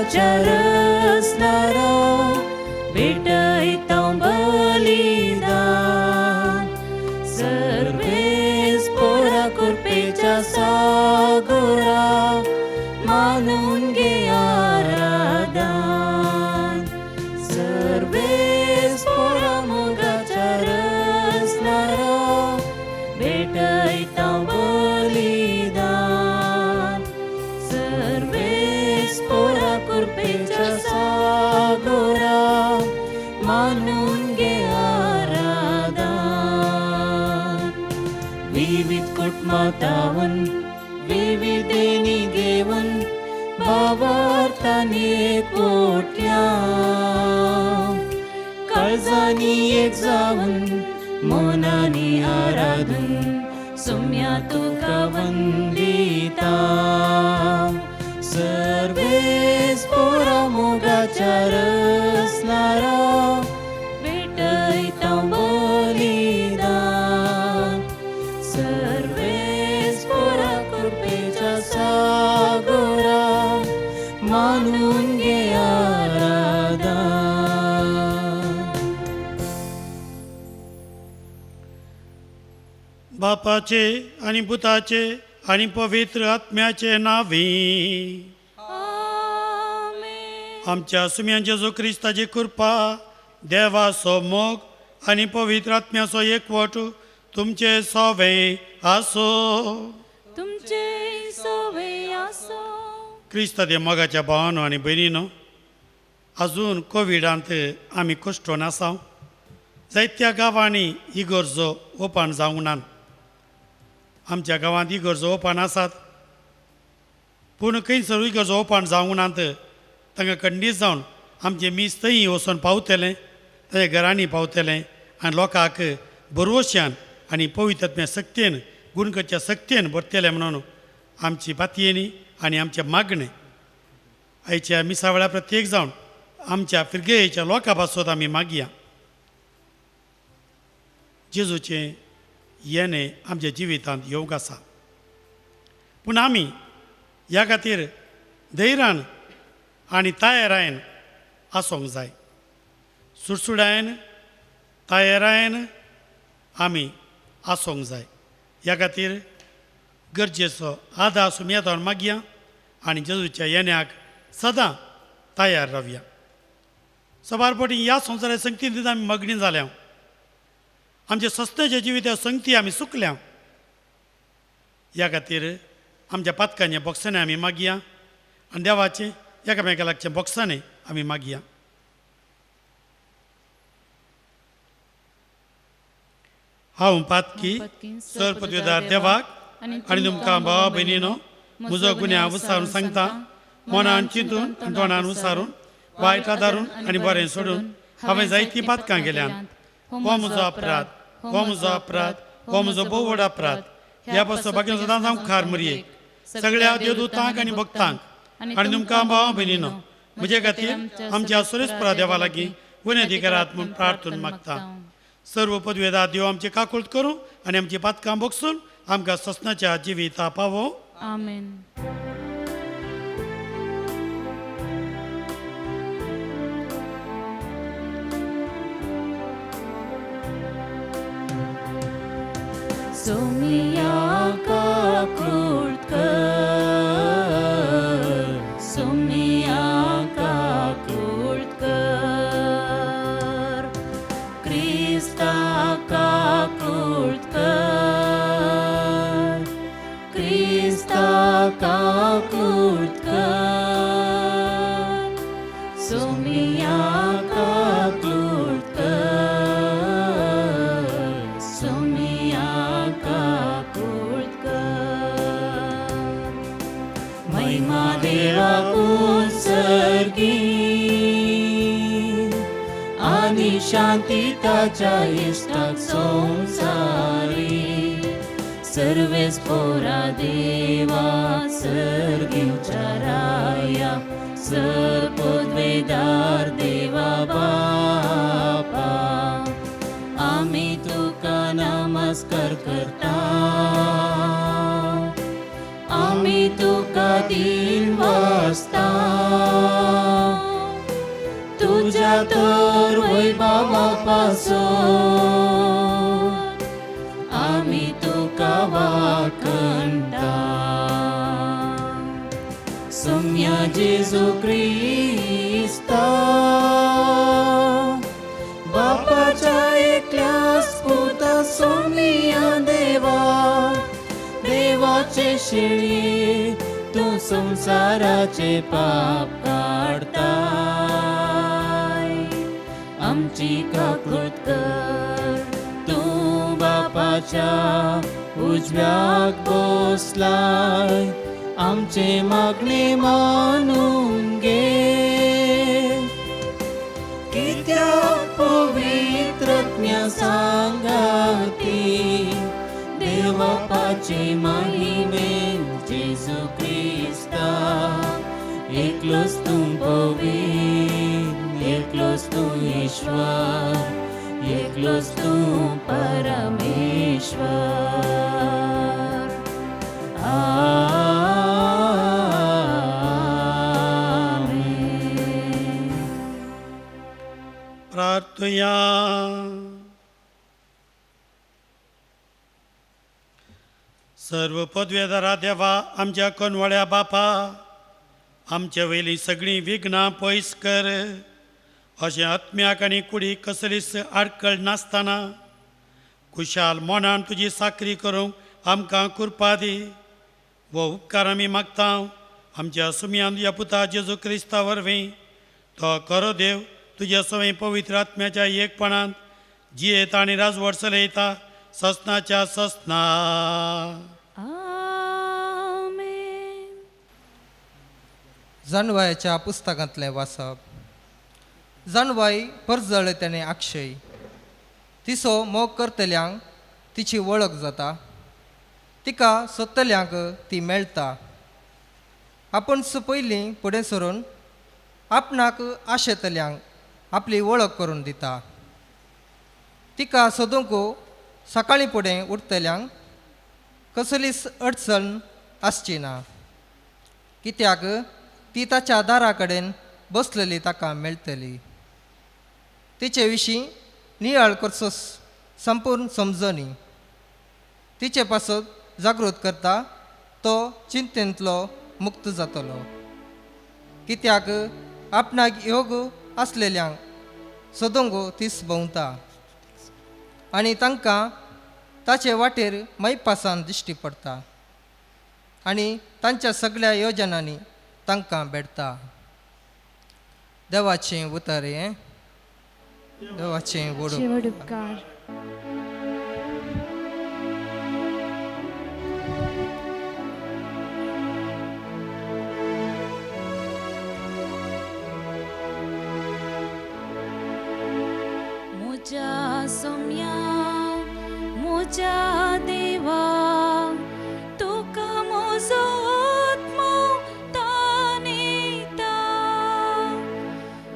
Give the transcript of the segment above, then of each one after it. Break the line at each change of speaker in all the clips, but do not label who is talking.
मोगाच्या रसनारा भेटयता बलिदान सर्वेस पोरा कृपेच्या सागोरा मानून घे आराधन सर्वेस पोरा मोगाच्या रसनारा भेटयता बलिदान सर्वेस पोरा कृपेच्या सागोरा मानून घे आराधन विविध कुटुंबांतावन विविधेनी घेवन भावार्थान एकवटया काळजांनी एक जावन मनांनी आराधून सोम्या तुका वंदिता सर्वेस पोरा मोगाच्या रसनारा भेटयता बलिदान सर्वेस पोरा कृपेच्या सागोरा मानून घे आराधन.
बापाचे आनी पुताचे आनी पवित्र आत्म्याचे नांवी.
आमेन.
आमच्या सुम्या जेजू क्रिस्ताची कृपा, देवाचो मोग आनी पवित्र आत्म्याचो एकवट तुमचे सोवे आसो.
तुमचे सोवे आसो.
क्रिस्ताच्या मोगाच्या भावानो आनी भयणीनो, अजून कोविडांत आमी कश्टोन आसा. जायत्या गांवांनी इगर्जो ओपन जावंक नात. आमच्या गांवांत इगर्जो ओपन आसात, पूण खंयसर इगर्जो ओपन जावंक नात. तांकां खंडीत जावन आमचें मीस थंय वचून पावतलें, तांच्या घरांनी पावतलें आनी लोकांक बरवश्यान आनी पवित्र सक्तेन गुण करच्या सक्तेन भरतलें म्हणून आमची पातयेनी आनी आमचें मागणें. आयच्या मिसा वेळार प्रत्येक जावन आमच्या फिरगेच्या लोकां पासत आमी मागया. जेजूचें येणें आमच्या जिवितांत येवंक आसा, पूण आमी ह्या खातीर धैर्यान आनी तयारायेन आसूंक जाय. सुडसुडायेन तयारायेन आमी आसूंक जाय. ह्या खातीर गरजेचो आदार सुमयेतान मागया आनी जेजूच्या येण्याक सदां तयार रावया. सबार फावटी ह्या संवसाराच्या संगतीन आमी मगणी जाल्या. आमच्या सस्त्याच्या जिविता संगती आमी चुकल्या. ह्या खातीर आमच्या पातकांच्या बोक्सांनी आमी मागया आनी देवाचें एकामेका लागच्या बोक्सांनी आमी मागया. हांव पातकी सर पदवीदार देवाक आनी तुमकां भावा भयणीनो म्हजो गुन्यांव विचारून सांगता. मनान चिंतून आनी तोंडान विचारून वायट आदारून आनी बरें सोडून हांवें जायतीं पातकां केल्यात. हो म्हजो अपराध, हो म्हजो अपराध, हो म्हजो भोव व्हड अपराध. ह्या पासून बाकी सदांच हांव खार मुरयेक सगळ्या देवदूतांक आनी भक्तांक आनी तुमकां भावा भयणीनो म्हजे खातीर आमच्या सुरेशपुरा देवा लागीं विनंती करात म्हूण प्रार्थून मागता. सर्व पदवेदार देव आमची काकूळट करूं आनी आमची पातकां भोगसून आमकां ससनाच्या जिविता पावो.
आमेन. सोमिया काकूळट कर, सोमिया काकूळट कर, क्रिस्ता काकूळट कर, क्रिस्ता काकूळट कर, सोमिया काकूळट कर, सोमिया काकूळट कर. महिमा देवाकून सर्गी आनी शांती ताच्या इश्टाक संवसारी. सर्वेस पोरा देवा सर्गीच्या राया सर पदवेदार देवा बापा आमी तुका नमस्कार करता. आमी तुका दिन वाचता. तर वैभवा पासत आमी तुका वाखणटा. सोम्या जेजू क्रिस्ता, बापाच्या एकल्याच पुता सोम्या देवा, देवाचे शेळये तूं संवसाराचे पाप काडताय, आमची काकूत कर. तूं बापाच्या उजव्याक बसलाय, आमचे मागणे मानून घे. कित्याक पवित्र आत्म्या सांगाती, देवबापाचे महिमेन जेजू क्रिस्ता, एकलोच तूं पवित्र, एकलोच तूं ईश्वर, एकलोच तूं परमेश्वर. आमेन.
प्रार्थुया. सर्व पदवेदारा देवा, आमच्या कोनवळ्या बापा, आमचे वयलीं सगळीं विघ्नां पयस कर. अशें आत्म्याक आनी कुडीक कसलीच आडखळ नासतना खुशाल मनान तुजी साकरी करूंक आमकां कृपा दी. हो उपकार आमी मागता आमच्या सुमयान तुज्या पुता जेजू क्रिस्ता वरवीं. तो खरो देव तुज्या सवय पवित्र आत्म्याच्या एकपणांत जियेता आनी राजवट चलयता ससनाच्या ससना.
आमेन.
जाणवायाच्या पुस्तकांतलें वाचप. जाणवाय परजळ तेणे अक्षय तिचो मोग करतल्यांक तिची वळख जाता, तिका सोदतल्यांक ती मेळटा. आपूण पयलीं फुडें सरून आपणाक आशेतल्यांक आपली वळख करून दिता. तिका सोदूंक सकाळीं फुडें उठतल्यांक कसलीच अडचण आसची ना, कित्याक ती ताच्या दारा कडेन बसलेली ताका मेळटली. तिचे विशीं नियाळ करचो संपूर्ण समजणी तिचे पासत जागृत करता तो चिंतेंतलो मुक्त जातलो, कित्याक आपणाक योग आसलेल्यांक सोदूंक तीस भोंवता आनी तांकां ताचे वाटेर मैपासान दिश्टी पडटा आनी तांच्या सगळ्या योजनांनी तांकां भेटता. देवाचें उतर हें, देवाचें वडूप.
उपकार.
मुझा सोम्या मुझा देवा, तुका म्हजो आत्मो तानेता.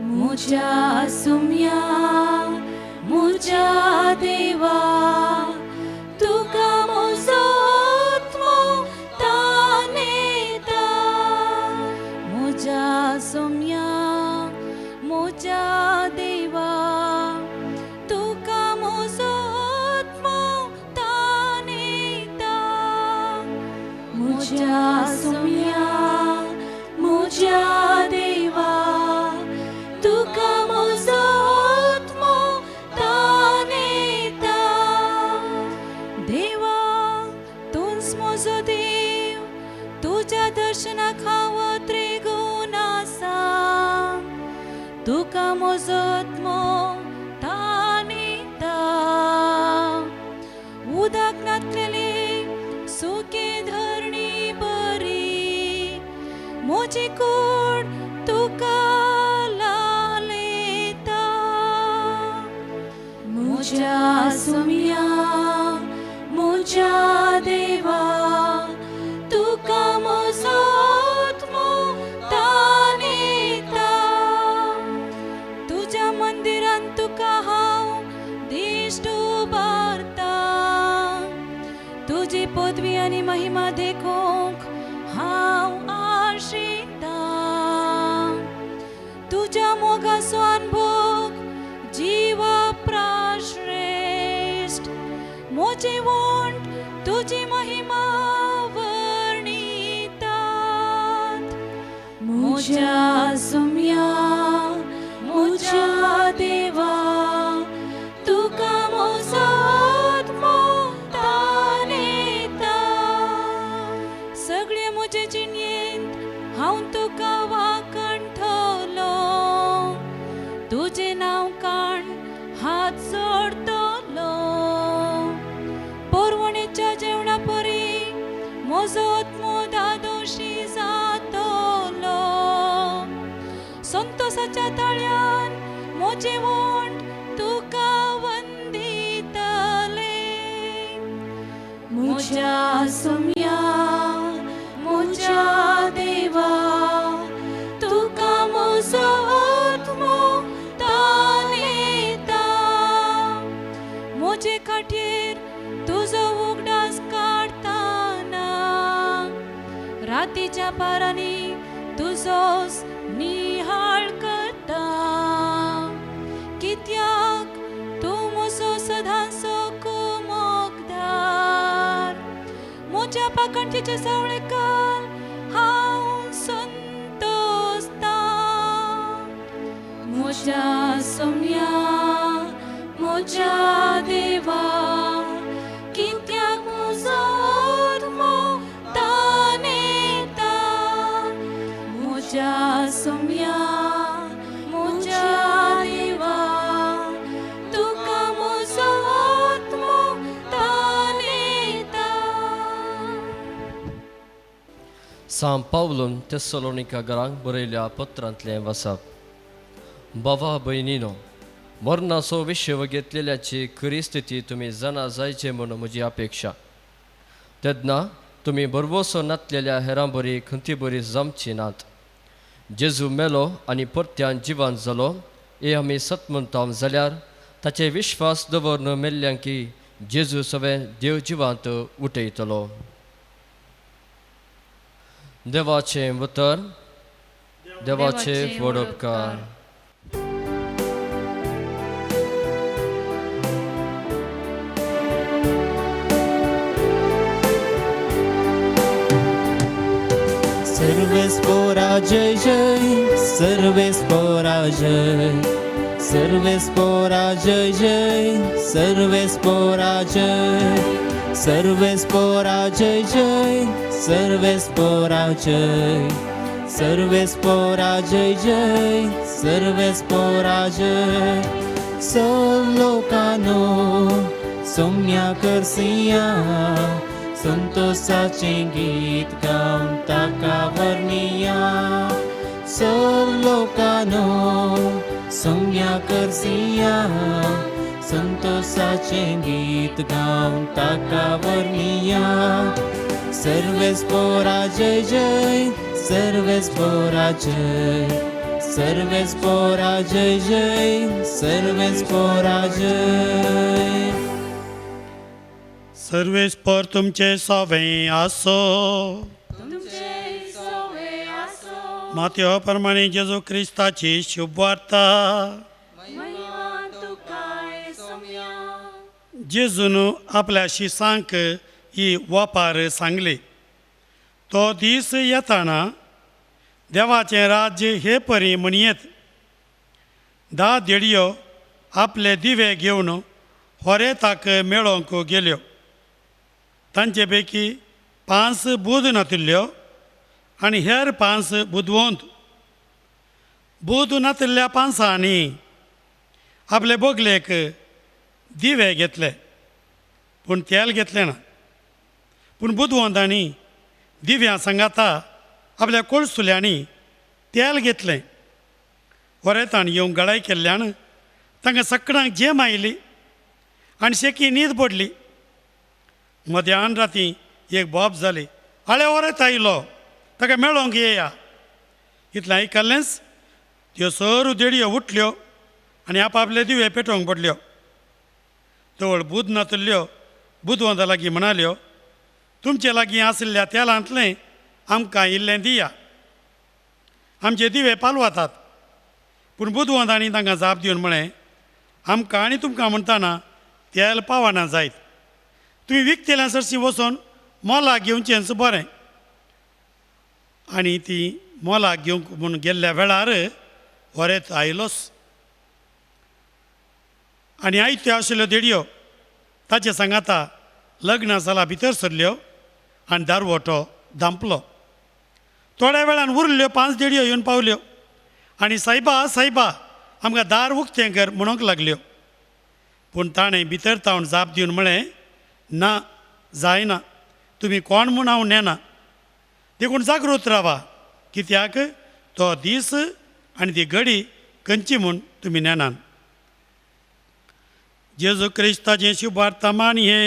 मुझा सोम्या मुझा देवा, तुका म्हजो आत्मो तानेता. मुझा सोम्या मुझा देवा, तुका म्हजो आत्मो तानेता. मुझा सोम्या मुझा देवा, तुका म्हजो आत्मो तानेता. देवा तूंच म्हजो देव, तुज्या दर्शनाक हांव त्रिगुण आसा. तुका म्हजो आत्मो तानेता. उदक नातलेली सुकी धरणी बरी, म्हजी कूड तुका लालयता. म्हज्या सुम्या म्हज्या देवा, तुका म्हजो आत्मो तानेता. तुज्या मंदिरांत तुका हांव दिश्ट उबारता. तुजी पदवी आनी महिमा देखूंक हांव आशिता. तुज्या मोगाचो अनुभव म्हजे वोंठ तुजी महिमा वर्णितात. म्हज्या सुम्या म्हज्या देवा तुका म्हजो आत्मो तानेता. सगळे म्हजे जिणेंत हांव तुका वाखणटलो, तुजें नांव काण हात जोडटलो. पोरवणेच्या जेवणा परी म्हजो आत्मो दादोशी जातलो. संतोसाच्या ताळ्यान म्हजे वोंठ तुका वंदितले. म्हज्या सुम्या म्हज्या देवा तुका म्हजो आत्मो तानेता. म्हजे खाटीर तुजो उगडास काडटाना रातीच्या पारांनी तुजोच निहाळ करता. कित्याक तूं म्हजो सदांचो कुमोकदार, म्हज्या पाखंडीचे सावळेकार हांव संतोसता. म्हज्या सोम्या म्हज्या देवा कित्याक म्हजो आत्मो तानेता. म्हज्या सोम्या म्हज्या देवा तुका म्हजो आत्मो तानेता.
सांव पावलून तेसलोनिका घरांक बरयल्या पत्रांतलें वाचप. बाबा भयणीनो, मरणाचो विशय घेतलेल्याची खरी स्थिती तुमी जाणा जायचे म्हूण म्हजी अपेक्षा. तेन्ना तुमी भरवसो नातलेल्या हेरां बरी खंती बरी जमची नात. जेजू मेलो आनी परत्यान जिवान जालो हे आमी सत म्हणटा जाल्यार ताचे विश्वास दवरून मेल्ल्यांकी जेजू सगळें देव जिवांत उठयतलो. देवाचें उतर. देवाचे व्हड उपकार.
सर्वेस्पोरा जय जय, सर्वेस्पोरा जय, सर्वेस्पोरा जय जय, सर्वेस्पोरा जय, सर्वेस्पोरा जय जय, सर्वेस्पोरा जय, सर्वेस्पोरा जय जय, सर्वेस्पोरा जय. लोकानो सोम्या करसिया, संतोषाचें गीत गावन ताका वर्णिया. लोकानो सोम्या करसिया, संतोषाचें गीत गावन ताका वर्णिया. सर्वेस्पोरा जय जय, सर्वेस्पोरा जय, सर्वेस्पोरा जय जय, सर्वेस्पोरा जय.
सर्वेस्पर तुमचे सवें आसो.
तुमचे सवे आसो.
मातयो प्रमाणे जेजू क्रिस्ताची शुभवार्ता.
महिमा तुकाय सोम्या.
जेजून आपल्या शिसांक ही वापार सांगली. तो दीस येताना देवाचें राज्य हे परी म्हणयेत. 10 देडयो आपले दिवे घेवन होरेताक मेळोवंक गेल्यो. तांचे पैकी 5 बुद नातिल्ल्यो आनी हेर 5 बुदवंत. बुद नातिल्ल्या 5 आपले बोगलेक दिवे घेतले पूण तेल घेतलें ना. पूण बुदवंतांनी दिव्यां सांगाता आपल्या कोळसुल्यांनी तेल घेतलें. होरेतान येवंक गळाय केल्ल्यान तांकां सगळ्यांक जेम आयली आनी शेकी न्हीद पडली. मध्यान राती एक बोब जाली, आळे होरेत आयलो, ताका मेळोंक येया. इतलें आयकल्लेंच त्यो सर देडयो उठल्यो आनी आपापले दिवे पेटोवंक पडल्यो. तवळ बुद नातिल्ल्यो बुदवंता लागीं म्हणाल्यो, तुमचे लागीं आशिल्ल्या तेलांतलें आमकां इल्लें दिया, आमचे दिवे पालवतात. पूण बुदवंतांनी तांकां जाप दिवन म्हळें, आमकां आनी तुमकां म्हणटाना तेल पावना जायत, तुमी विकतेल्या सरशी वचून मोलाक घेवचेंच बरें. आनी ती मोलाक घेवंक म्हूण गेल्ल्या वेळार वरेत आयलोच आनी आयत्यो आशिल्ल्यो देडयो ताचे सांगाता लग्न साला भितर सरल्यो आनी दारवटो धांपलो. थोड्या वेळान उरल्यो 5 देडयो येवन पावल्यो आनी सायबा सायबा आमकां दार उक्तें कर म्हणूंक लागल्यो. पूण ताणें भितर तावन जाप दिवन म्हळें, ना जायना, तुमी कोण म्हूण हांव नेना. देखून जागृत रावा, कित्याक तो दीस आनी ती घडी खंयची म्हूण तुमी नेनात. जेजू क्रिस्ताचें शुभार्थ मानये.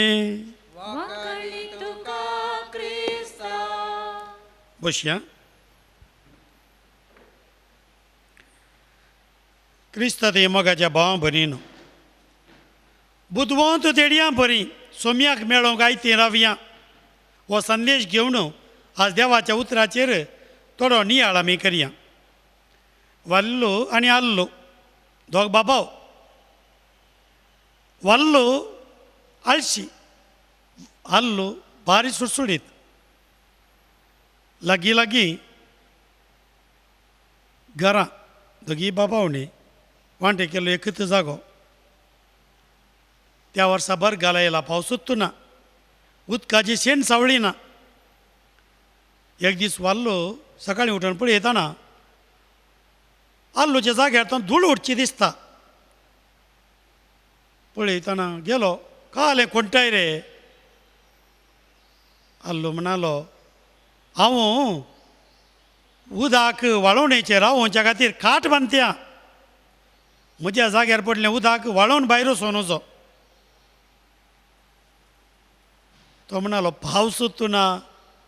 बसया. क्रिस्ता ते मोगाच्या भावां भरीन बुदवंत देडयां बरी सोम्याक मेळोंक आयतीं रावया हो संदेश घेवन आज देवाच्या उतराचेर थोडो नियाळ आमी करया. वाल्लो आनी आल्लो दोग बाबाव. वाल्लो आळशी, आल्लो बारी सुडसुडीत. लागीं लागीं घरां दोगी बाबावणी वांटे केलो एकच जागो. त्या वर्सा बरगाल आयला, पावसूच ना, उदकाची शेण सावळी ना. एक दीस वाल्लो सकाळीं उठून पळयतना आल्लोच्या जाग्यार तो धूळ उठची दिसता. पळयतना गेलो, कालें कोणटाय रे? आल्लो म्हणालो, हांव उदक वाळोवणेचेर रावोवच्या खातीर खाट बांदत्या, म्हज्या जाग्यार पडलें उदक वाळोवन भायर वचोन वचो. तो म्हणालो, पावसूच ना,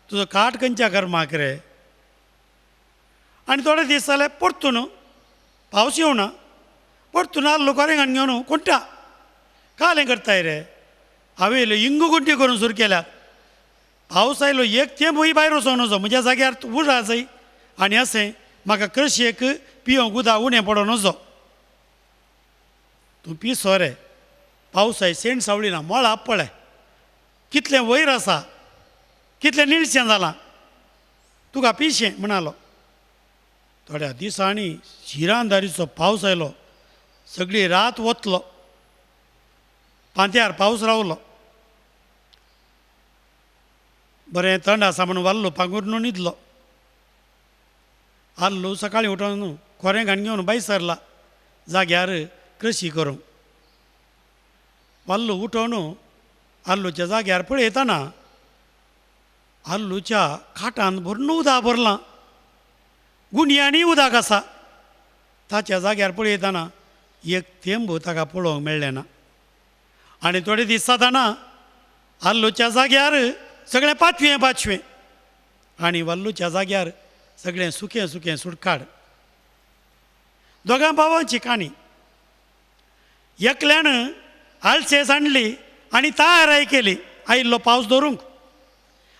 तुजो खाट खंयच्या कर्माक रे? आनी थोडे दीस जाले परतून पावस येवना, परतून आल्लो कोरेंगान घेवन कोणटा कालें करताय रे? हांवें येयलो इंगू गुंटी करून सुरू केल्यात, पावस आयलो एक तेंपूय भायर वचोन वचो, म्हज्या जाग्यार उडा जाय आनी अशें म्हाका कृशेक पिवंक उदक उणें पडोन वचो. तूं पिसो रे, पावसाय शेण सावळी ना, मळा पळय कितलें वयर आसा, कितलें निळशें जालां, तुका पिशें म्हणालो. थोड्या दिसांनी शिरांदारीचो पावस आयलो, सगळी रात वतलो, पांत्यार पावस रावलो. बरें थंड आसा म्हूण वाल्लो पांगुरून न्हिदलो. आल्लो सकाळीं उठोवन खोरें घाण घेवन भायर सरला जाग्यार कृशी करूंक. वाल्लो उठोवन आल्लूच्या जाग्यार पळयतना आल्लूच्या खाटान भरून उदक भरलां, गुणयांनी उदक आसा. ताच्या जाग्यार पळयतना एक थेंब ताका पळोवंक मेळ्ळें ना. आनी थोडे दीस जाताना आल्लूच्या जाग्यार सगळें पाचवें पाचवें आनी वाल्लूच्या जाग्यार सगळें सुकें सुकें सुटकाड. दोगां भावांची काणी. एकल्यान आळशे सांडली आनी तयाराय केली आयिल्लो पावस धरूंक,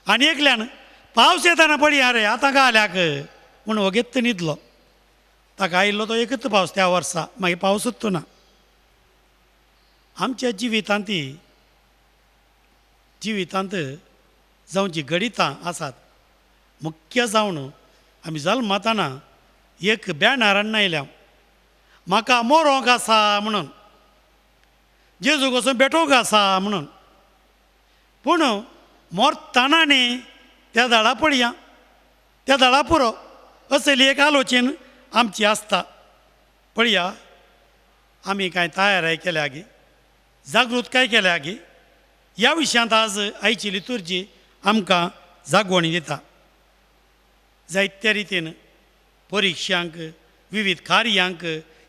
आनी एकल्यान पावस येताना पळया रे आतां घाल्याक म्हूण वगेत न्हिदलो. ताका आयिल्लो तो एकच पावस त्या वर्सा, मागीर पावसूच ना. आमच्या जिवितांत जिवितांत जावची घडितां आसात. मुख्य जावन आमी जल्मताना एक बॅनर हाडून आयल्या, म्हाका मोरोंक आसा म्हणून, जेजूक वचून भेटोवंक आसा म्हणून. पूण मोरताना न्ही त्या दाडा पळया, त्या दाडा पुरो असली एक आलोचन आमची आसता. पळया आमी कांय तयाराय केल्या गी, जागृत काय केल्या गी, ह्या विशयांत आज आयची लितुर्जी आमकां जागवणी दिता. जायत्या रितीन परिक्षांक, विविध कार्यांक,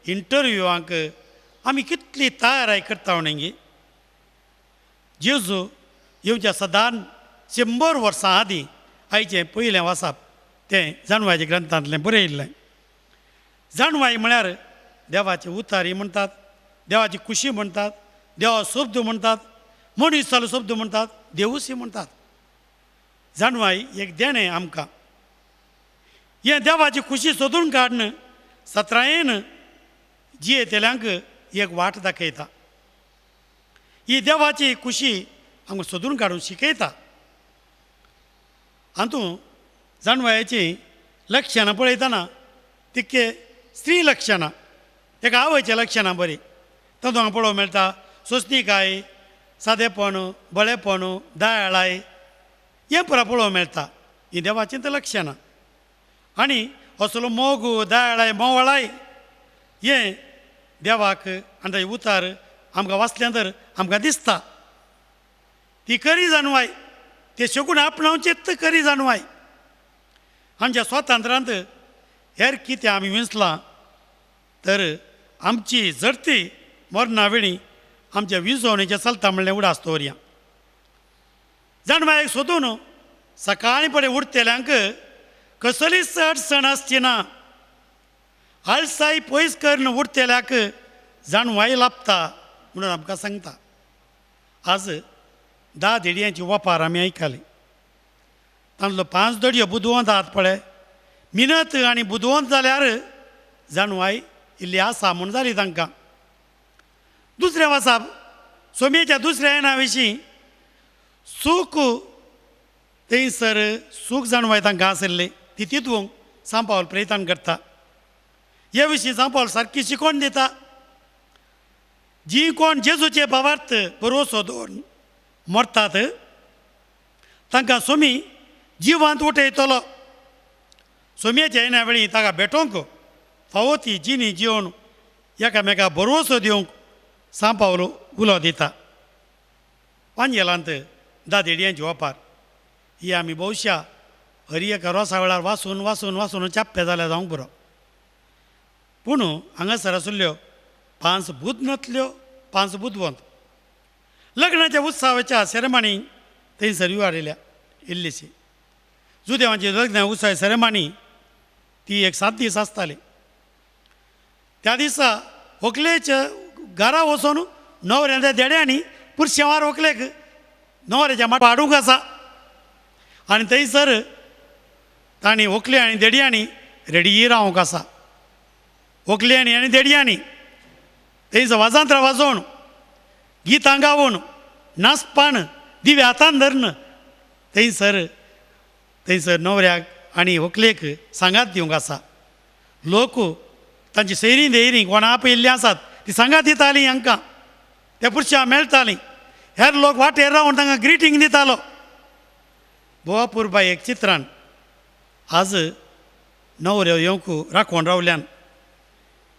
इंटरव्यूआंक आमी कितली तयाराय करता न्ही. जेजू येवच्या सदान 100 वर्सां आदीं आयचें पयलें वाचप तें जाणवायच्या ग्रंथांतलें बरयल्लें. जाणवाय म्हळ्यार देवाची उतारी म्हणटात, देवाची खुशी म्हणटात, देवा शब्द म्हणटात, मनीसालो शब्द म्हणटात, देवूसी म्हणटात. जाणवाय एक देणें आमकां. हें देवाची खुशी सोदून काडून सत्रायेन जियेतल्यांक एक वाट दाखयता. ही देवाची खुशी आमकां सोदून काडून शिकयता. हातूंत जाणवायेचीं लक्षणां पळयतना तितके स्त्री लक्षणां, एका आवयचें लक्षणां बरीं तातूंत हांगा पळोवंक मेळटा. सोंसणीकाय, सादेपण, बळेपण, दयाळाय हें पुरा पळोवंक मेळटा. हीं देवाचीं तर लक्षणां. आनी असलो मोग, दयाळाय, मोवळाय हें देवाक आनी ताचें उतार आमकां वाचलें तर आमकां दिसता. ती खरी जाणवाय, ते शकून आपणावचीच खरी जाणवाय. आमच्या स्वातंत्र्यांत हेर कितें आमी विंचलां तर आमची झडती मरणा वेळी आमच्या विजवणेचें चलता म्हणलें उडास दवरया. जाणवायेक सोदून सकाळीं पडे उठतल्यांक कसलीच अडचण आसची ना. आळसाय पयस करून उठतल्याक जाणवाय लाभता म्हणून आमकां सांगता. आज 10 देडयांची वपार आमी आयकली. तांतलो 5 दडयो बुदवंत आहात पळय. मिनत आनी बुदवंत जाल्यार जाणवाय इल्ली आसा म्हूण जाली तांकां. दुसरें वासाप सोमयेच्या दुसऱ्या येणा विशीं सूख थंयसर सूख जाणवाय तांकां आशिल्ली ती तितूंक सांपावल प्रयत्न करता. हे विशीं सांपावल सारकी शिकोवन दिता. जी कोण जेजूचे भावार्थ भरवसो दवरून मरतात तांकां सोमी जिवांत उठयतलो. सोमयेच्या येण्या वेळी ताका भेटोवंक फावो ती जिणी जिवन एकामेका भरवसो दिवंक सांपावलो उलो दिता. पांजेलांत 10 देडयांची वपार ही आमी भोवशा हर एका रोसा वेळार वाचून वाचून वाचून चाप्पे जाल्यार जावंक पुरो. पूण हांगासर आशिल्ल्यो 5 बुद नातल्यो, 5 बुदवंत. लग्नाच्या उत्सवाच्या सेरेमानी थंयसर युवारिल्या इल्लीशी. जुदेवांची लग्न उत्सव सेरेमानी ती एक 7 दीस आसताली. त्या दिसा व्हंकलेच्या घरा वचून न्हवऱ्याच्या देड्यांनी पुरशेवार व्हंकलेक न्हवऱ्याच्या माट हाडूंक आसा. आनी थंयसर तांणी व्हंकले आनी देडयांनी रेडी रावंक आसा. व्हंकल्यांनी आनी देडयांनी थंयसर वाजांत्रां वाजोवन, गितां गावून, नाचपान, दिवे हातान धरून थंयसर थंयसर न्हवऱ्याक आनी व्हंकलेक सांगात दिवंक आसा. लोक तांची सैरीं देयरीं कोणा आपयिल्लीं आसात ती सांगात दितालीं हांकां. त्या पुरशां मेळटालीं. हेर लोक वाटेर रावन तांकां ग्रिटींग दितालो. बोवापूरबाय एक चित्रान आज न्हवऱ्यो येवंक राखोवन रावल्यान.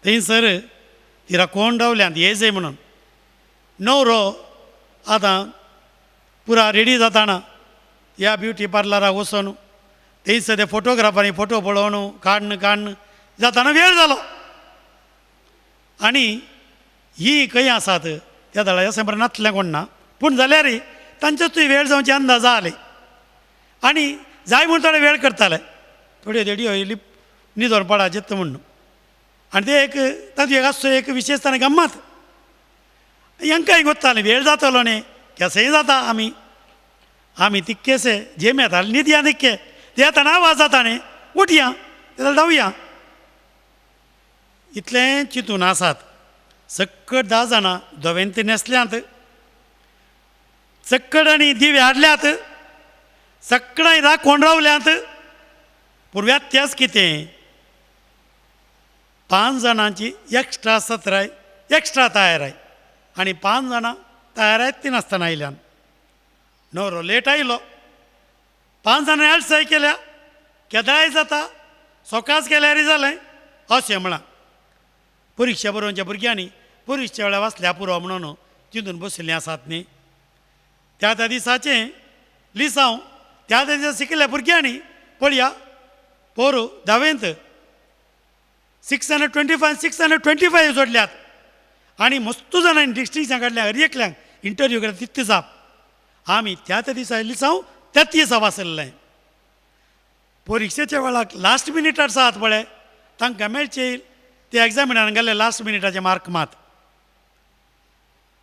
थंयसर ती राखोवन रावल्यान ये जाय म्हणून. न्हवरो आतां पुरा रेडी जाताना ह्या ब्युटी पार्लराक वचून थंयसर ते फोटोग्राफांनी फोटो पळोवन काडन काडन जाताना वेळ जालो. आनी ही खंय आसात त्या दळा अशें बरें नातलें कोण ना, पूण जाल्यार तांचोच वेळ जावची अंदाज जाली. आनी जाय म्हूण थोडे वेळ करताले. थोड्यो देडयो इल्ली न्हिदोन पडा चित्त म्हूण. आनी ते एक तातूंत एक आसचो एक विशेश ताणें गम्मत हांकांय गोत्तालें वेळ जातलो न्ही केसय जाता. आमी आमी तिक्केसे जेम येताले न्हिदया तिक्के ते येताना आवाज जाता न्ही उठया ते धांवया इतलें चिंतून आसात. सक्कड 10 जाणां धवेंत न्हेसल्यांत, सक्कड आनी दिवे हाडल्यात, सकडांय राखोवन रावल्यांत. पूण व्यत्यास कितें, 5 जाणांची एक्स्ट्रा सत्राय एक्स्ट्रा तयार आनी 5 जाणां तयार ती नासतना आयल्यान. न्हवरो लेट आयलो. 5 जाणां आळसाय केल्या, केदळाय जाता, सकाळच केल्यार जालें अशें म्हळां. परिक्षा बरोवच्या भुरग्यांनी परिक्षा वेळार वाचल्या पुरो म्हणून चिंतून बशिल्लीं आसात न्ही. त्या त्या दिसाचें लिसांव त्या त्या दिसा शिकिल्ल्या भुरग्यांनी पळया पोरू धावेंत 625 625 जोडल्यात आनी मस्त जाणांनी डिस्टिंक्शन काडल्या. हर एकल्यांक इंटरव्यू केल्या तितली जाप. आमी त्या त्या दिसा लिसांव त्याच दिसा वाचल्लें. परिक्षेच्या वेळाक लास्ट मिनिटार आसात पळय तांकां मेळचे ते एग्जामिनान गेले लास्ट मिनिटाचे मार्क मात.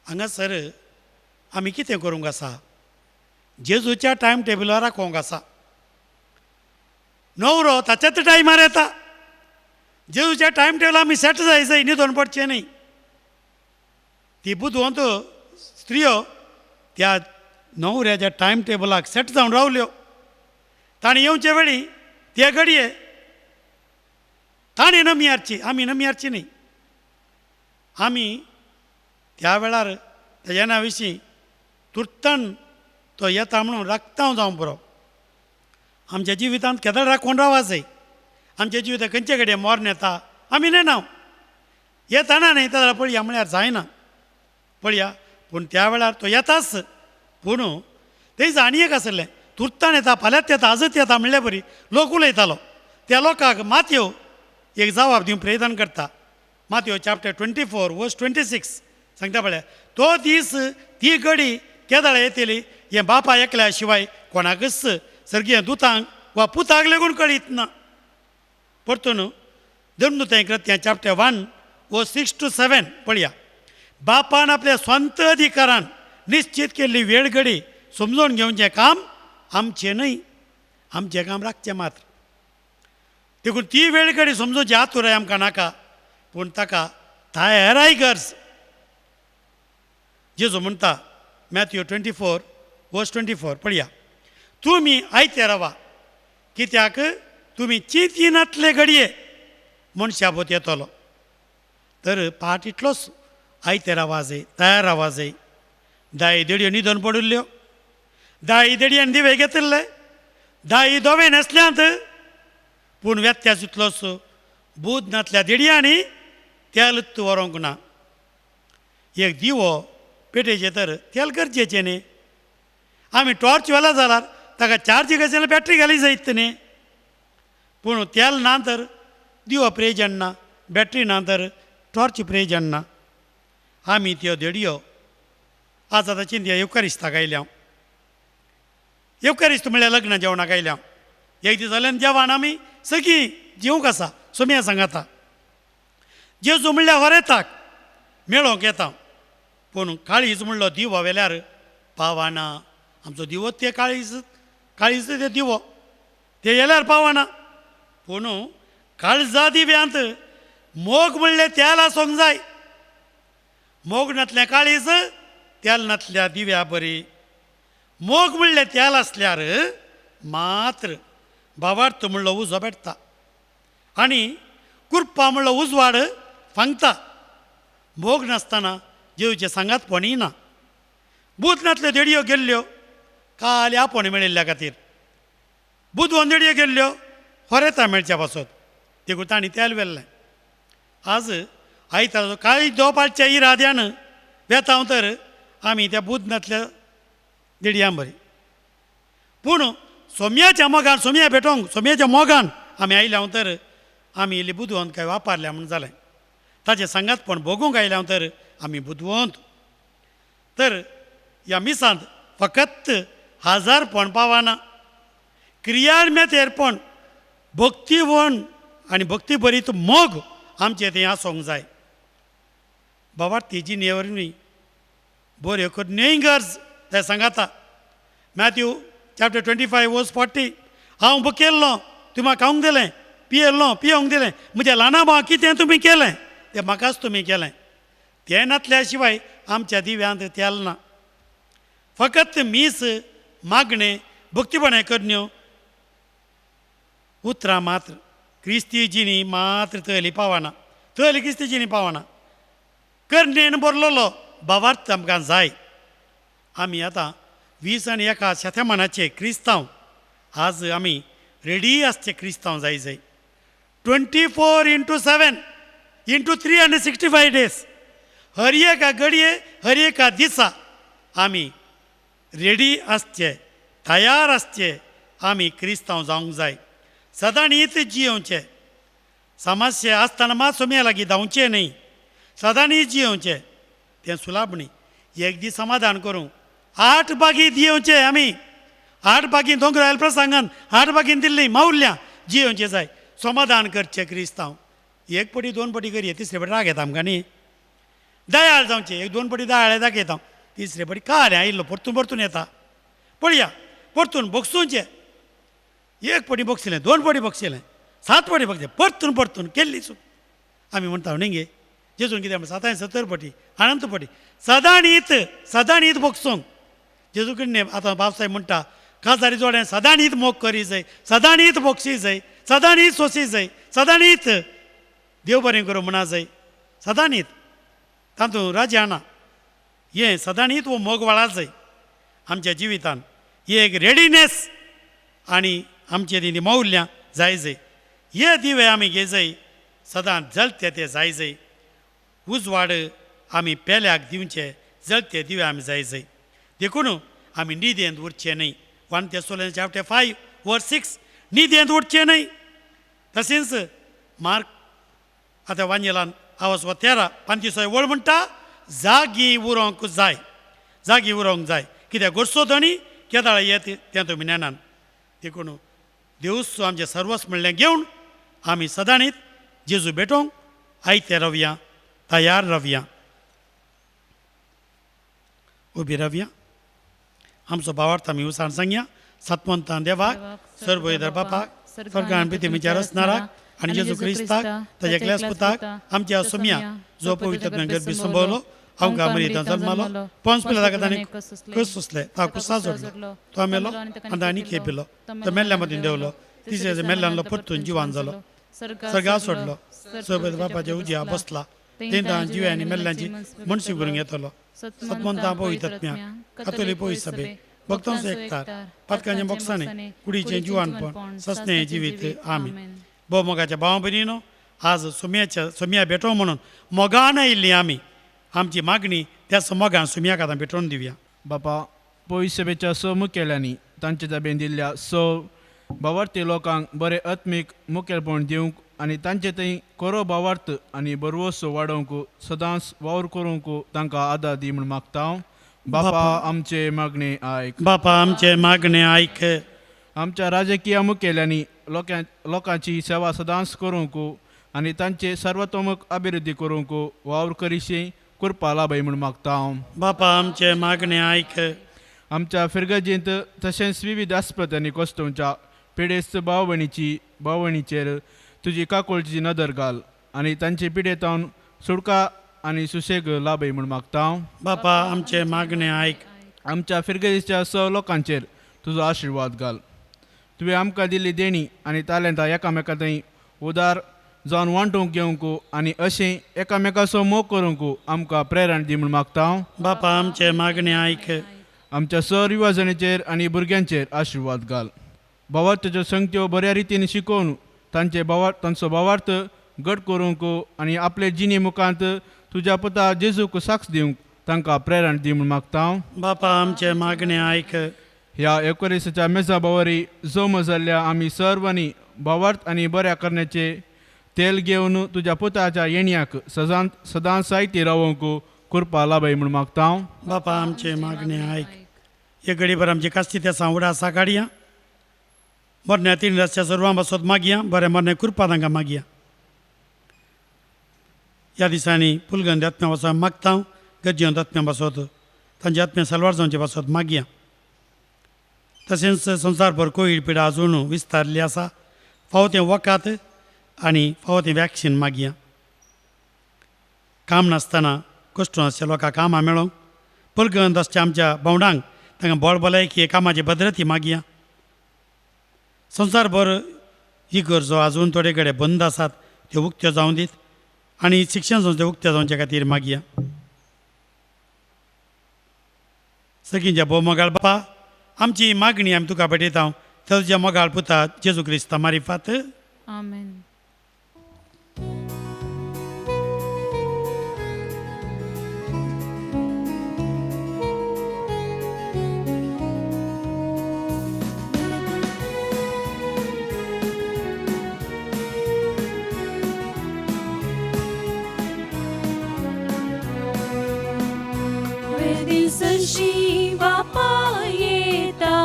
हांगासर आमी कितें करूंक आसा, जेजूच्या टायम टेबलार राखोवंक आसा. न्हवरो ताच्याच टायमार येता. जेजूच्या टायम टेबलार आमी सेट जाय जाय न्हिदोन पडचें न्ही. ती बुदवंत स्त्रियो त्या न्हवऱ्याच्या टायम टेबलाक सेट जावन रावल्यो. ताणें येवचे वेळी ते घडये ताणें नमी हाडची, आमी नमी हाडची न्ही. आमी त्या वेळार तेज्या विशीं तुर्तान तो येता म्हणून राखता जावं पुरो. आमच्या जिवितांत केदळ राखून रावा जाय. आमच्या जिवितांत खंयचे कडेन मरण येता आमी नेणा, येताना न्ही ताका पळया म्हळ्यार जायना पळया. पूण त्या वेळार तो येताच. पूण तेज आनी एक आसलें, तुर्तान येता, फाल्यांच येता, आजच येता म्हणल्या बरी लोक उलयतालो. त्या लोकांक मातयो एक जबाब दिवंक प्रयत्न करता. मातयो चॅप्टर 24 वर्स 26 सांगता पळय, तो दीस ती घडी केदळ येतली हें बापा एकल्या शिवाय कोणाकच सर्गीय दुतांक वा पुताक लेगून कळीत ना. परतून धर्मदूतां कृत्यां चॅप्टर 1 वर्स 6 to 7 पळया, बापान आपल्या स्वंत अधिकारान निश्चित केल्ली वेळ घडी समजून घेवचें काम आमचें न्हय, आमचें काम राखचें मात्र. देखून ती वेळ घडी समजूची आतुराय आमकां नाका, पूण ताका तयाराय गरज. जेजू म्हणटा मॅथ्यू 24 वर्स 24 पळया, तुमी आयते रावा कित्याक तुमी चिंतिनातले घडये मनशा बोत येतलो. तर पाठ इतलोच, आयते रावा जाय, तयार रावा जाय. दाई देडयो न्हिदोन पडिल्ल्यो, दाई देडयान दिवे घेतिल्ले, दाई दोवे न्हेसल्यांत, पूण व्यत्यास इतलोच बूद नातल्या देडयांनी तेल व्हरूंक ना. एक दिवो पेटेचें तर तेल गरजेचें न्ही. आमी टॉर्च व्हेला जाल्यार ताका चार्ज जाल्यार बॅटरी घाली जायत न्ही. पूण तेल ना तर दिवो प्रयोजन ना, बॅटरी ना तर टॉर्च प्रयोजन ना. आमी त्यो देडयो आज आतां चिंतया येवकारिस्ताक आयल्या. येवकारिस्त म्हणल्यार लग्न जेवणाक आयल्या. एक दीस जाल्यार जेवण आमी सगळीं जेवंक आसा सोम्या सांगाता. जेजू म्हणल्यार होरेताक मेळोंक येता, पूण काळीज म्हणलो दिवो वेल्यार पावना. आमचो दिवो ते काळीज, काळीज ते दिवो ते येल्यार पावना. पूण काळजा दिव्यांत मोग म्हणलें तेल आसूंक जाय. मोग नातलें काळीज तेल नातल्या दिव्या बरी. मोग म्हणलें तेल आसल्यार मात्र भावार्थ म्हणलो उजो पेटता आनी कुरपा म्हणलो उजवाड फांगता. मोग नासतना जेवचे सांगात पणीय ना. बूद नातल्यो देडयो गेल्ल्यो काल आपोवणें मेळिल्ल्या खातीर, बुदवंत देडयो गेल्ल्यो होरेता मेळच्या पासत, देखून तांणी तेल व्हेल्लें. आज आयताराचो कांय दोपाच्या इराद्यान वेता तर आमी त्या बूद नातल्या देडयां बरी. पूण सोम्याच्या मोगान, सोम्या भेटोवंक सोम्याच्या मोगान आमी आयल्या तर आमी इल्ली बुदवंत काय वापरल्या म्हूण जालें. ताचें सांगातपण भोगूंक आयल्या तर आमी बुदवंत. तर ह्या मिसांत फकत हजारपण पावना, क्रियाळ मेतेरपण, भक्तीवण आनी भक्ती भरीत मोग आमचें थंय आसूंक जाय. बाबा ती जिणे बऱ्यो करण्योय गरज ते सांगाता. मॅथ्यू चॅप्टर 25 वर्स 40, हांव भुकेल्लो तुमी म्हाका खावंक दिलें, पियेल्लो पियोंक दिलें, म्हज्या ल्हाना भावाक कितें तुमी केलें तें म्हाकाच तुमी केलें. तें नातल्या शिवाय आमच्या दिव्यांत तेल ना. फकत मीस मागणें भक्तीपणां करण्यो उतरां मात्र क्रिस्ती जिणी मात्र तली पावना, तली क्रिस्ती जिणी पावना. करणेन बरलोलो भावार्थ आमकां जाय. आमी आतां 20 आनी 1 शतमानाचे क्रिस्तांव, आज आमी रेडी आसचे क्रिस्तांव जाय जाय. 24x7 into 365 days, हर एका घडये हर एका दिसा आमी रेडी आसचे, तयार आसचे. आमी क्रिस्तांव जावंक जाय. सदांच जियोवचें. समस्या आसतना मात सोम्या लागीं धांवचें न्हय, सदांच जियोवचें. तें सुलाभ न्ही. एक दीस समाधान करूं 8 बागी दिवचें आमी, 8 बागी दोंगरायल प्रसंगान 8 बागीन दिल्ली मावल्या जियोवचें जाय. समाधान करचें क्रिस्तांव. एक पटी 2 पटी करये, तिसरे पटी राग येता आमकां न्ही. दयाळ जावचें, 1 2 पटी दयाळ दाखयता, तिसरे पटी काल आयिल्लो परतून परतून येता. पळया परतून बगसुचें, 1 पटी बगसिलें, 2 पटी बगसिलें, 7 पटी बगसिलें, परतून परतून केल्ली चूक आमी म्हणटा न्ही गे. जेजून कितें म्हणटा, 7 70 पटी अनंत पटी सदांच सदांच बगसूंक. जेजू किडने आतां बापसाय म्हणटा काजारी जोडें सदांनीत मोग करी जाय, सदांनीत बोक्षी जाय, सदांनीत सोंसी जाय, सदांनीत देव बरें करूं म्हणा जाय, सदांनीत तातूंत राजा ना. हें सदांनीत हो मोग वाळा जाय आमच्या जिवितान. ही एक रेडिनेस आनी आमचे ती मौल्यां जाय जाय. हे दिवे आमी घेजाय सदां जळते ते जाय जाय. उजवाड आमी पेल्याक दिवचे जळते दिवे आमी जाय जाय. देखून आमी निदेंत उरचे न्हय. 1 Thessalonians chapter 5 verse 6 निदेंत उरचे न्हय. तशेंच मार्क आतां वांजेलान आवाज 13 35 वळ म्हणटा जागी उरोंक जाय, जागी उरोंक जाय. कित्याक गोरसो धणी केदाळ येत तें तुमी नेणान. देखून देवूच आमचें सर्वस्व म्हणलें घेवन आमी सदांनीत जेजू भेटोवंक आयते रावया, तयार रावया, उबी रावया. आमचो भावार्थ आमी उसान सांगया. सतमंतान देवाक, सर्वयदर बापाक, स्वर्गान पितिमीच्या रचणाराक आनी जेजू क्रिस्ताक ताज्या एकल्याच पुताक आमच्या सोम्या जो पवित्र गर्भी संभवलो, आमकां मरितां जल्मालो, पोंस पिला ताणें कस सोंसले, ताका कुसा जोडलो, तो मेलो आनी ताणें खेपिलो, तो मेल्ल्या मदीं देंवलो, तिसऱ्या मेल्ल्यान परतून जिवान जालो, सर्गा सोडलो, सर्व बापाच्या उजव्या बसला, तेंदां जिव्या आनी मेल्ल्यांची मनशी करूंक येतलो. सतमंतां पवित्रत्म्या कातोली पवित्र सभे भक्तांचो एकतार पातकांच्या बोक्साणे कुडीचें जिवानपण ससनें जिवीत. आमी भोव मोगाच्या भावा भयणीनो, आज सुम्याच्या सुम्या भेटो म्हणून मोगान आयिल्ली आमी आमची मागणी त्याच मोगान सुम्याक आतां भेटोवन दिवया.
बापा, पवित्र सभेच्या स मुखेल्यांनी तांचे ताबेन दिल्ल्या स भावार्थी लोकांक बरें आत्मीक मुखेलपण दिवंक आनी तांचे थंय खरो भावार्थ आनी बरवसो वाडोवंक सदांच वावर करूंक तांकां आदार दी म्हूण मागता. बापा आमचे मागणे आयक.
बापा आमचे मागणे आयक.
आमच्या राजकीय मुखेल्यांनी लोकांची सेवा सदांच करूंक आनी तांचे सर्वतोमक अभिवृद्धी करूंक वावर करिशी कृपा लाभय म्हूण मागता.
बापा आमचे मागणे आयक.
आमच्या फिरगर्जेंत तशेंच विविध आस्पत्यांनी कोसतोवच्या पिडेस्त भाव भयणीचेर तुजी काकुळची नदर घाल आनी तांचे पिडेतावन सुटका आनी सुशेग लाभय म्हूण मागता.
बापा आमचे मागणे आयक.
आमच्या फिरगर्जेच्या स लोकांचेर तुजो आशिर्वाद घाल. तुवें आमकां दिल्ली देणी आनी तालेंतां एकामेका थंय उदार जावन वांटूंक घेवंक आनी अशें एकामेकाचो मोग करूंक आमकां प्रेरण दी म्हूण मागता.
बापा आमचे मागणे आयक.
आमच्या सर युवाजणीचेर आनी भुरग्यांचेर आशिर्वाद घाल. भावार्थाच्यो संगत्यो बऱ्या रितीन शिकोवन तांचे तांचो भावार्थ घट करूंक आनी आपले जिणे मुखांत तुज्या पुता जेजूक साक्ष दिवंक तांकां प्रेरण दी म्हूण मागता.
बापा आमचे मागणे आयक.
ह्या एकोरिसाच्या मेजा बावरी जम जाल्ल्या आमी सर्वांनी भावार्थ आनी बऱ्या करण्याचे तेल घेवन तुज्या पुताच्या येण्याक सदां साहित्य रावोवंक कृपा लाभय म्हूण मागता.
बापा आमचे मागणे आयक. एक घडीभर आमची कास्ती त्या सांवडा आसा काडया. मरण्या तीन रस्त्या सर्वां बसत मागया, बरें मरणे कृपा तांकां मागया. ह्या दिसांनी पुलगंद आत्म्या पासत मागता, गरजेवंत आत्म्या पासत तांच्या आत्म्या सलवार जावचे पासत मागया. तशेंच संवसारभर कोवीड पिडा अजून विस्तारली आसा, फावो तें वखद आनी फावो तें वॅक्सीन मागया. काम नासतना कश्ट आसच्या लोकांक कामां मेळोंक, पुलगंद आसच्या आमच्या भावंडांक तांकां बळ भलायकी कामाची भद्रती मागया. संवसारभर ही गरजो अजून थोडे कडेन बंद आसात त्यो उक्त्यो जावं दीत आनी शिक्षण संस्था उक्त्यो जावचे खातीर मागया. सगळींच्या भोव मोगाळ बापा, आमची मागणी आमी तुका भेटयता तुज्या मोगाळ पुता जेजू क्रिस्ता मारिफात.
आमेन.
सरशी बापा येता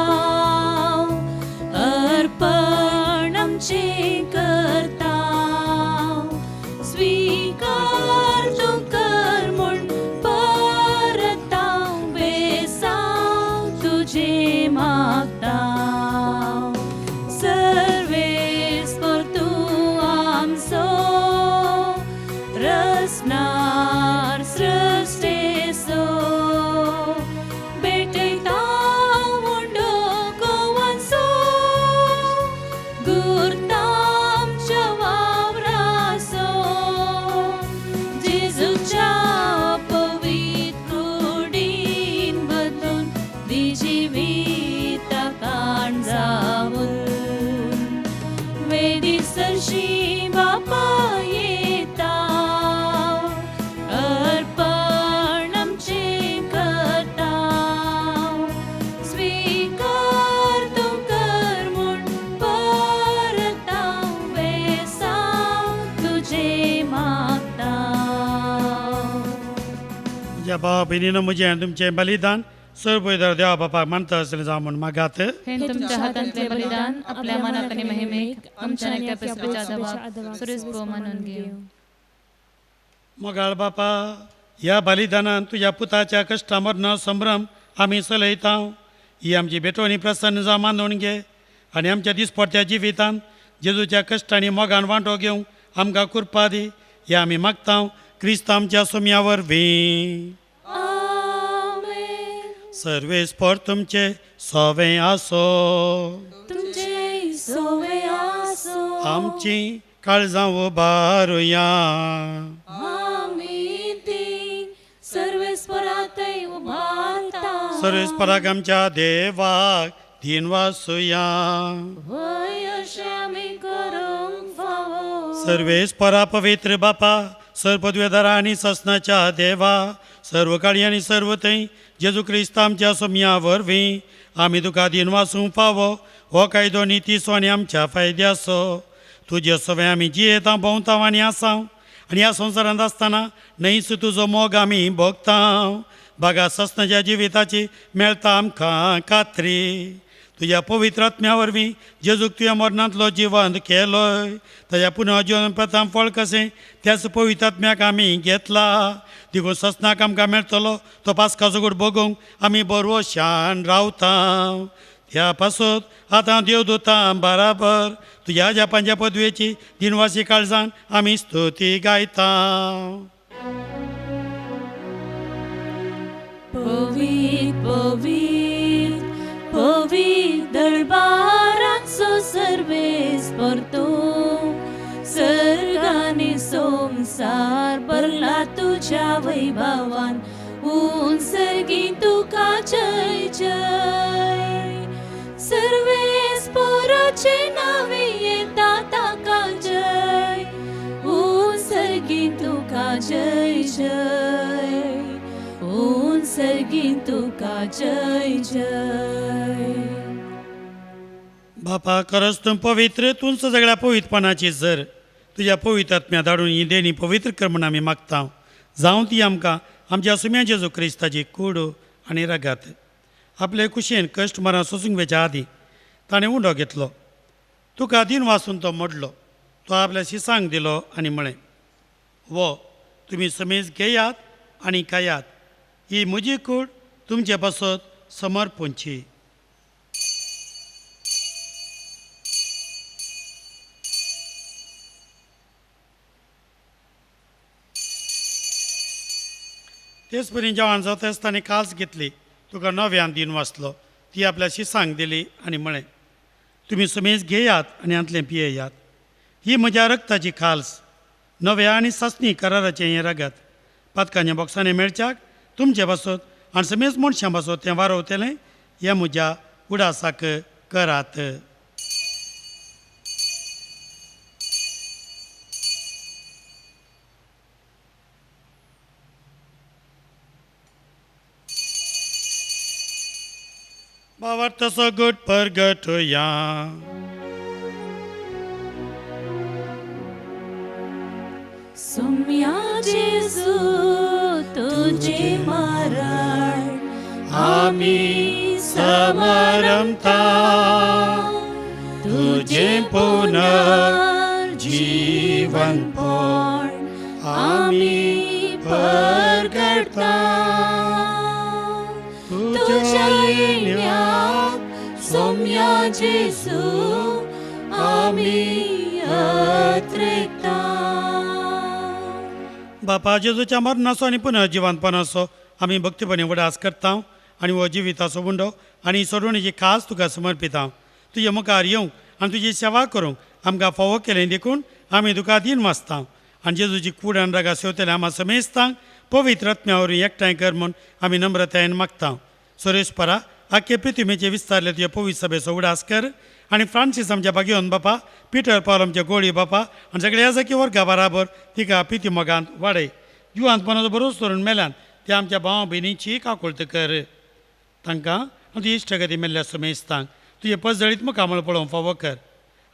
अर्पण आमचे करता, स्वीकार तूं कर म्हूण परता बेसांव तुजें मागता. सर्वेस्पर तूं आमचो रचणार सृश्टेचो,
वेदी सरशी बापा येता अर्पण आमचें करता स्वीकार तूं कर म्हूण परता वेसांव तुजें मागता.
म्हज्या भावा भयणीनो, म्हजें आनी तुमचें बलिदान सर्वदर देवा बापाक मानता आसलें जावं म्हूण मागात.
हे तुमच्या हातांतले बलिदान आपल्या मनात आनी महिमेक आमच्या आणि त्या पसऱ्याच्या आदावाक सुरेश भोव मानून घेवं.
मोगाळ बापा, ह्या बलिदानान तुज्या पुताच्या कश्टा मरणा संभ्रम आमी चलयता. ही आमची भेटवणी प्रसन्न जावं मानून घे आनी आमच्या दिसपडत्या जिवितान जेजूच्या कश्टांनी मोगान वांटो घेवंक आमकां कृपा दी. हे आमी मागता क्रिस्त आमच्या सोम्या वरवीं.
आमेन.
सर्वेस्पर तुमचे सवें आसो.
तुमचे सोवे आसो.
आमची काळजां उबारुया.
आमी ती सर्वेस्परातय उबारता.
सर्वेस्पराक आमच्या देवाक दीन वासुया.
वय अशें आमी करूंक फावो.
सर्वेस्परा पवित्र बापा, सर्वपदवेदारा आनी ससनाच्या देवा, सर्व काळी आनी सर्व थंय जेजू क्रिस्त आमच्या सोम्या वरवीं आमी तुका दीन वासूंक फावो. हो कायदो नितीचो आनी आमच्या फायद्याचो. तुजे सवें आमी जियेता, भोंवता आनी आसा आनी ह्या संवसारांत आसतना न्हयच तुजो मोग आमी भोगता. बागा ससनाच्या जिविताची मेळटा आमकां खात्री. तुज्या पवित्र आत्म्या वरवीं जेजूक तुज्या मरणांतलो जिवंत केलोय, ताज्या पुनर्जिवन प्रथम फळ कशें त्याच पवित्र आत्म्याक आमी घेतला. देखून ससनाक आमकां मेळटलो तो पास्काचो गोड भोगूंक आमी बरोशान रावता. त्या पासत आतां देवदूतां बराबर तुज्या जापांच्या पदवेची दिनवासी काळजान आमी स्तुती गायता.
पवित्र पवित्र पवित्र दरबाराचो सर्वेस्पर तूं, सर्गानी संवसार भरला तुज्या वैभवान, उंच सर्गी तुका जय जय. सर्वेस्पराचे नांवे येता ताका जय, उंच सर्गी तुका जय जय, उंच सर्गी तुका जय जय.
बापा, खरंच तूं पवित्र, तूंच सगळ्या पवित्रपणाची जर तुज्या पवित्र आत्म्या धाडून ही देणी पवित्र कर म्हूण आमी मागता. जावं ती आमकां आमच्या सुम्या जेजू क्रिस्ताची कूड आनी रगात. आपले कुशेन कश्ट मरण सोसूंक वेच्या आदीं ताणें उंडो घेतलो, तुका दीन वासून तो मोडलो, तो आपल्या शिसांक दिलो आनी म्हळें, वो तुमी समेज घेयात आनी खायात, ही म्हजी कूड तुमचे पासत समर्पूंची. तेच परी जेवण जाता आसतना कास घेतली, तुका नव्यान दीन वाचलो, ती आपल्या शिसांक दिली आनी म्हळें, तुमी समेज घेयात आनी हांतलें पियेयात, ही म्हज्या रक्ताची खाल्स, नव्या आनी सासणी कराराचें हें रगत, पातकांच्या बोक्सांनी मेळच्याक तुमचे पासत आनी समेज मनशां पासत तें वारवतलें, हें म्हज्या उडासाक करात. भावार्थ सगट परगटया.
सुम्या जेजू तुझे मरण
आमी समारंभता, तुझे पुनर्जीवनपण आमी परगटता.
तुझ्या येण्याक सोम्या जेजू आमी अत्रेता.
बापा, जेजूच्या मरणाचो आनी पुनर्जिवनपणाचो आमी भक्तीपणी उडास करता आनी हो जिविताचो उंडो आनी सोडवणीची खास तुका समर्पिता. तुजे मुखार येवंक आनी तुजी सेवा करूंक आमकां फावो केलें देखून आमी तुका दीन वाचता. आनी जेजूची कूड आनी रागा सेवतले आमा समेस्तांक पवित्र आत्म्या वरवीं एकठांय कर म्हूण आमी नम्रतायेन मागता. सुरेशपरा आख्खे पृथ्वीचे विस्तारले तुजे पवित्र सभेचो उडास कर आनी फ्रांसीस आमच्या भाग्योन बापा, पिटर पावल आमच्या गोळी बापा आनी सगळे याजकी वर्गा बराबर तिका पिती मोगांत वाडय. जिवांत मनाचो बरोच करून मेल्यान त्या आमच्या भाव भयणीची काकुळत कर. तांकां आनी तुजी इश्टगती मेल्ल्या सुमेस्तांक तुजे पजळीत मुखामळ पळोवंक फावो कर.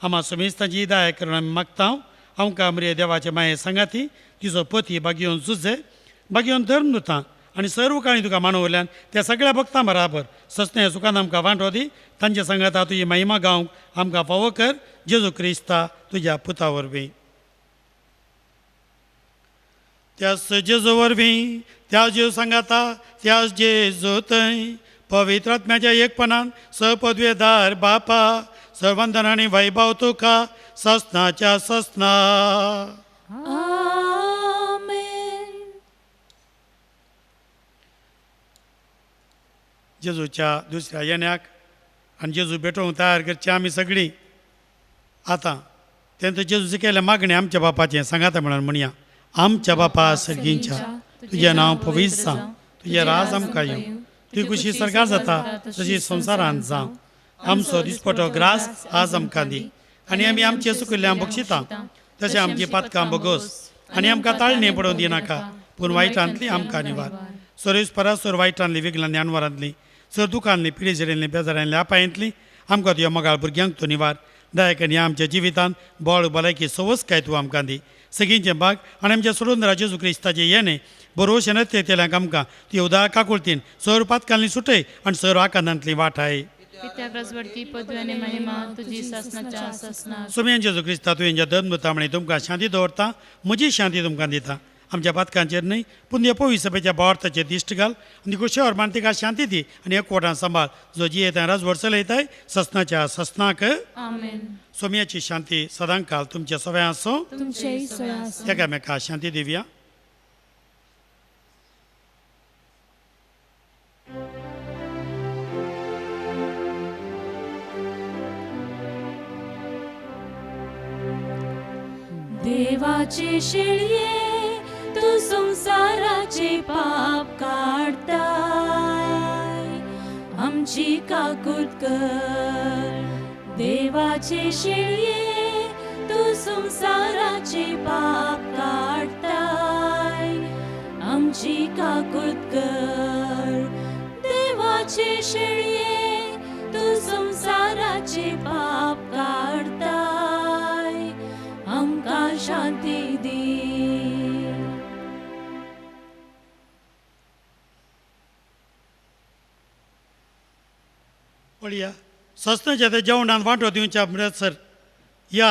आमा सुमेस्तांची दया करून आमी मागता. आमकां मरिये देवाचे माये सांगाती तिचो पती भाग्योन जुजे भाग्योन धर्म दुता आनी सर्व काळी तुका मानवल्यान त्या सगळ्या भक्तां बराबर सस्ने सुखान आमकां वांटो दी. तांचे सांगाता तुजी महिमा गावंक आमकां फावो कर. जेजू क्रिस्ता तुज्या पुता वरवीं. त्याच जेजू वरवीं, त्या जेजू सांगाता, त्याच जेजू थंय पवित्र आत्म्याच्या एकपणान सपदवेदार बापा सर्वंदन आनी वैभव तुका ससनाच्या ससना.
आमेन.
जेजूच्या दुसऱ्या येण्याक आनी जेजू भेटोवंक तयार करची आमी सगळीं. आतां तेंच जेजूचें केलें मागणें आमच्या बापाचें सांगाता म्हणून म्हणया. आमच्या बापा सर्गींच्या, तुजें नांव पवित्र जावं, तुजें राज आमकां येवं, तुजी खुशी सरकार जाता तशी संवसारांत जावं. आमचो दिसपटो ग्रास आज आमकां दी आनी आमी आमचे चुकिल्ल्यां बक्षिता तशें आमची पातकां बगोस आनी आमकां ताळणे पडोवन दिनाका, पूण वायटांतली आमकां निवार. सरेस परासर वायटांतली विघ्नांतली जानवरांतली सर दुखांतली पिडेजरेंतली बेजारांतली अपायांतली आमकां तुज्या मोगाळ भुरग्यांक तूं निवार. दया ह्या आमच्या जिवितांत बळ भलायकी सवसकाय तूं आमकां दी. सगळींचें भाग आनी आमच्या सोडून जेजू क्रिस्ताचें येणें बरोवशें नत्य तेल्यांक आमकां ती उदा काकुळतीन सर पातकांतली सुटय आनी सर आकांतांतली वाटाय. सुमयन जेजू क्रिस्ता तुवें धर्म म्हणी तुमकां शांती दवरता, म्हजी शांती तुमकां दिता. आमच्या पातकांचेर न्हय पूण ह्या पवित्र सभेच्या भावार्थाचेर दिश्ट घाल आनी कुशेवर मान तिका शांती दी आनी एकवटान सांबाळ जो जियेता राजवट चलयताय ससनाच्या ससनाक.
आमेन.
सोम्याची शांती सदांकाल तुमच्या सवय आसूं. एकामेका शांती दिवया.
देवाचे शेळये तू संसाराचे पाप काडताय, आमची काकूत कर. देवाचे शेळये तू संसाराचे पाप काडताय, आमची काकूत कर. देवाचे शेळये तू संसाराचे पाप काडताय, आमकां शांती दी.
पळया सस्नाच्या त्या जेवणान वांटो दिवच्या म्हणसर ह्या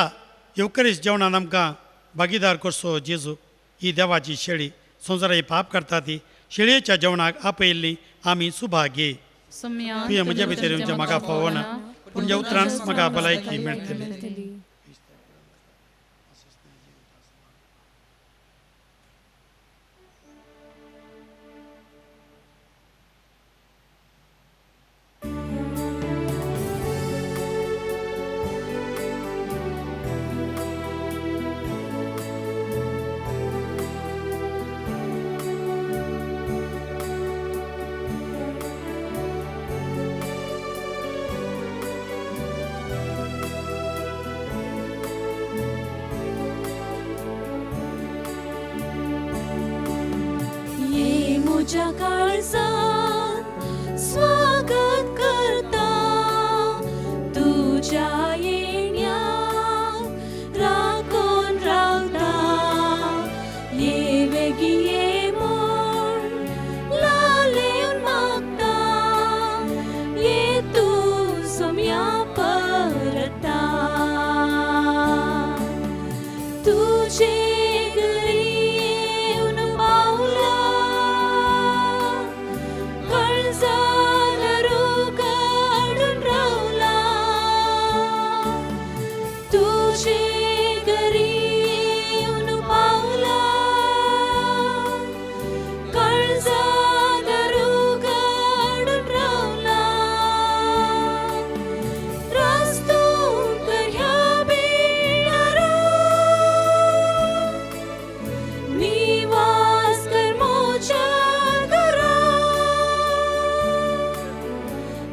येवकरीस जेवणान आमकां भागीदार करचो जेजू. ही देवाची शेळी संवसाराची पाप करता ती शेळयेच्या जेवणाक आपयल्ली आमी सुभागी. तुवें म्हज्या भितर येवचें म्हाका फावना, पूण ज्या उतरान म्हाका भलायकी मेळटली.
तुझ्या काळजात स्वागत करता, तुझ्या येण्याक राखून रावता. ये वेगी ये म्हूण लालेवन मागता, ये तूं सोम्या परता. तुझे घरी येवन पावला,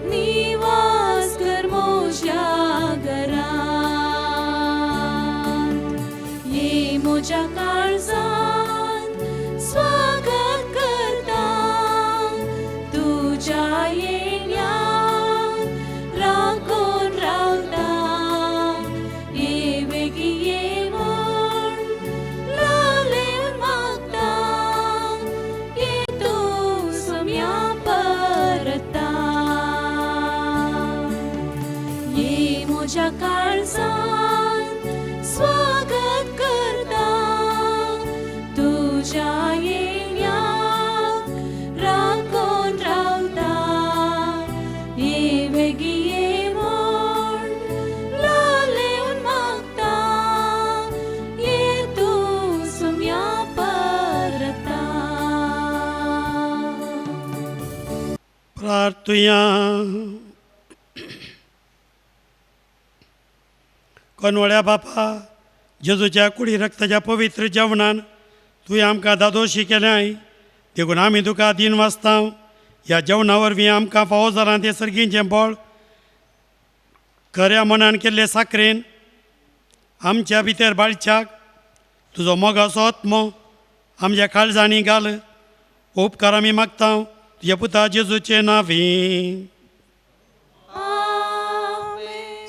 निवास कर मोज्या घरा. म्हज्या काळजांत स्वागत करता तुज्या येण्याक राखून रावता ये बेगी ये म्हूण लालेवन मागता ये तूं सोम्या परता ये म्हज्या काळजांत स्वागत करता तुज्या येण्याक राखून रावता ये बेगी ये म्हूण लालेवन मागता ये तूं सोम्या परता.
प्रार्थुया. कोनवळ्या बापा, जेजूच्या कुडी रक्ताच्या पवित्र जेवणान तुवें आमकां दादोशी केल्याय, देखून आमी तुका दीन वाचता. ह्या जेवणा वरवीं आमकां फावो जालां तें सर्गींचें बळ खऱ्या मनान केल्ले साकरेन आमच्या भितर बाळच्याक तुजो मोगाचो आत्मो आमच्या काळजांनी घाल. उपकार आमी मागता तुज्या पुता जेजूचे नांवी.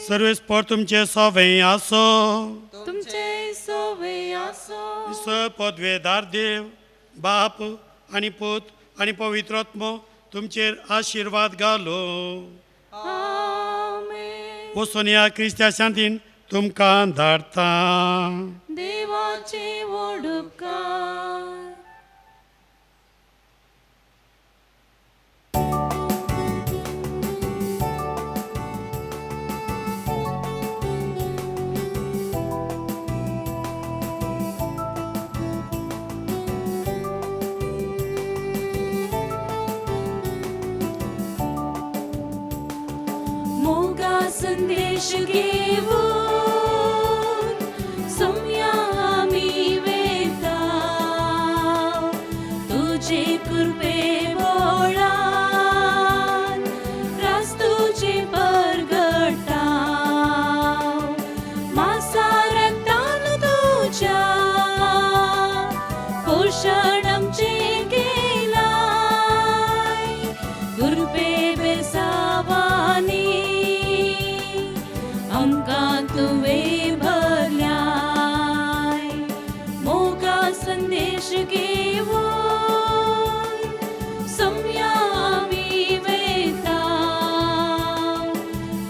सर्वेस्पर तुमचे सोवे आसो.
तुमचे सोवे आसो.
पदवेदार देव बाप आनी पूत आनी पवित्र आत्मो तुमचेर आशिर्वाद घालो.
आमेन.
वचून ह्या क्रिस्त्या शांतीन तुमकां धाडटा.
देवाचे व्हड उपकार. मोगा संदेश घेऊन सोम्या आमी वेता तुजे कृपे बोळान रास तुजे परगटा मासा रक्तान तुज्या पोशण आमचें केलाय कृपे बेसावानी आमकां तुवें भरल्याय. मोगा संदेश घेऊन सोम्या आमी वेता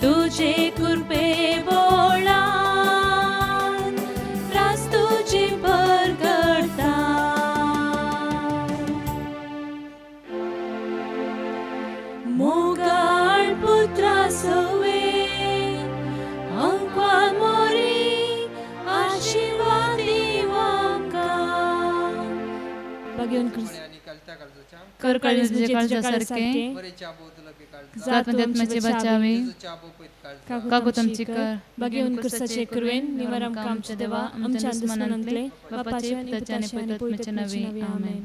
तुजे कृपे बोळान रास तुजे परगटा. मोगाळ पुत्रा सवे अंकवा मोरी आशिर्वाद दिवांका.
बागेवन क्रिस्त कर काळजाचे काळजासारखे
जात
आत्म्याचे बचावे काकूत आमची कर
बागेवन क्रिस्ताचे कृपेन निवार आमकां आमच्या देवा आमच्या दुस्मनांतले बापाचे पुताचे आनी पवित्र आत्म्याचे नांवे. आमेन.